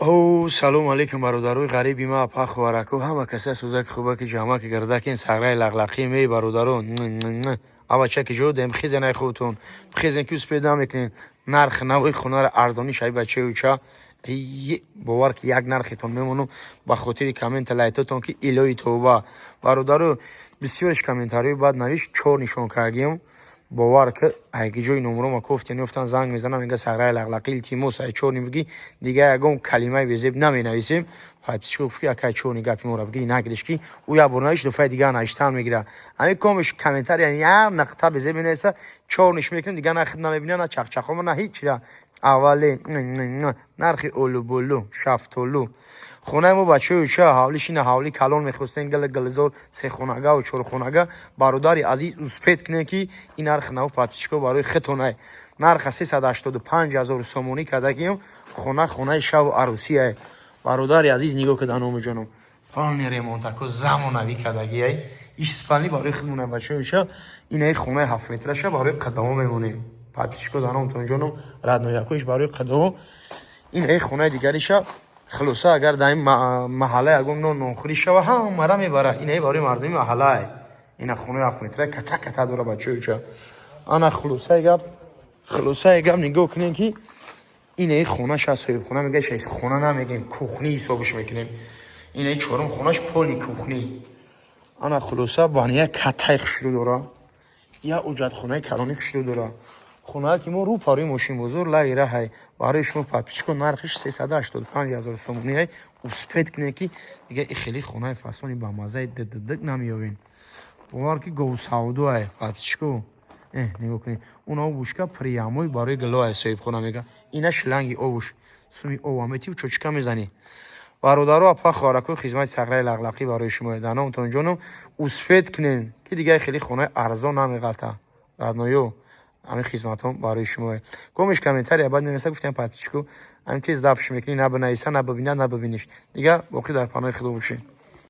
О, салом алейкум, бародарои ғариби ма, апа, хоҳарако, ҳама каса сӯзаки, хубаки, ҷамаки, гардакин, сағраи лақлақӣ мей, бародарон. Авачаки ҷо дем, хизенай худтон, хизен, ки успед намекунен. Нархи нави хонаро арзонӣ шаи, бачаюча, бовар ки як нархетон мемонам ба хотири коммента, лайтотон, ки илоҳи тавба. Бародаро, бисёреш комментариҳои бад навишт, чор нишон кардем. Бовар ки айги ҷои номрома кофтен ёфтан, занг мезанам, мега: «Сағраи лақлақӣ, илтимос, ай чорни бигӣ, дига ягон калимаи безеб наменависем». Подписчик гуфт, ки акай чорни гапи моро бигӣ, нагириш, ки ӯ як бор навишт, дуфаи дига навиштан мегира. Ҳамин комиш комментария як нақта безеб менависа, чорниш мекунем, дига на худ намебина, на чақчақома, на ҳеҷ чира. Аввале нархи олуболу шафтолу хонаи мо, бачаи уча, ҳавли шина, ҳавли калон мехостен, гила гилзор, сехонагаву чорхонага. Бародари азиз, успед кунем, ки ин нархи нав, подписчико, барои хитонай. Нарха 385 000 сомонӣ кардагием. Хона хонаи шаву арӯсияй. Бародари азиз, нигоҳ куда, номуҷоном, полный ремонтако, замонавӣ кардагиай. Иш спальни барои худмона, бачаи уча. Инаи хонаи ҳафтметраша барои қадамо мемонем. Подписчико, дар номтон ҷоном, роднояко, иш барои қадамо. Инаи хонаи дигариша. Хулоса, агар дар ин маҳалла ягон нон нонхӯрӣ шава, ҳамара мебара. Инаи барои мардуми маҳаллае. Ина хонаи ҳафтметра ката ката дора, бачаюча. Ана, хулосаи гап, нигоҳ кунем, ки инаи хонаша соҳибхона мега, шайс хона намегем, кухни ҳисобиш мекунем. Инаи чорум хонаш, поли кухни. Ана, хулоса, баня катаи хушрӯ дора, як уҷатхонаи калони хушрӯ дора. Хонае ки мо рӯ парои мошинбозор, лаи раҳай. Барои шумо, подписчико, нархиш 385 000 сомониай. Успед кунед, ки дига и хеле хонаи фасони бамаззаи дддк намеёбен. Бовар ки говсавдоай, подписчико. Нигоҳ кунед, он обушка прямой барои гилоай, соҳибхона мега. Ина шланги обуш, суми ова метив, чочка мезанӣ. Бародару, апа, хоҳаракои, хизмати сағраи лақлақӣ барои шумо. Дар номтон ҷоном, успед кунед, ки дигар хеле хонаи арзон намеғалта. Родноё, ҳамин хизматҳо барои шумо. Комиш комментария баъд менависа, гуфтем, подписчику, ҳамин тез дафш мекунӣ, на бинависа, на бибина, на бибиниш. Дигар боқӣ дар паноҳи Худо бошед.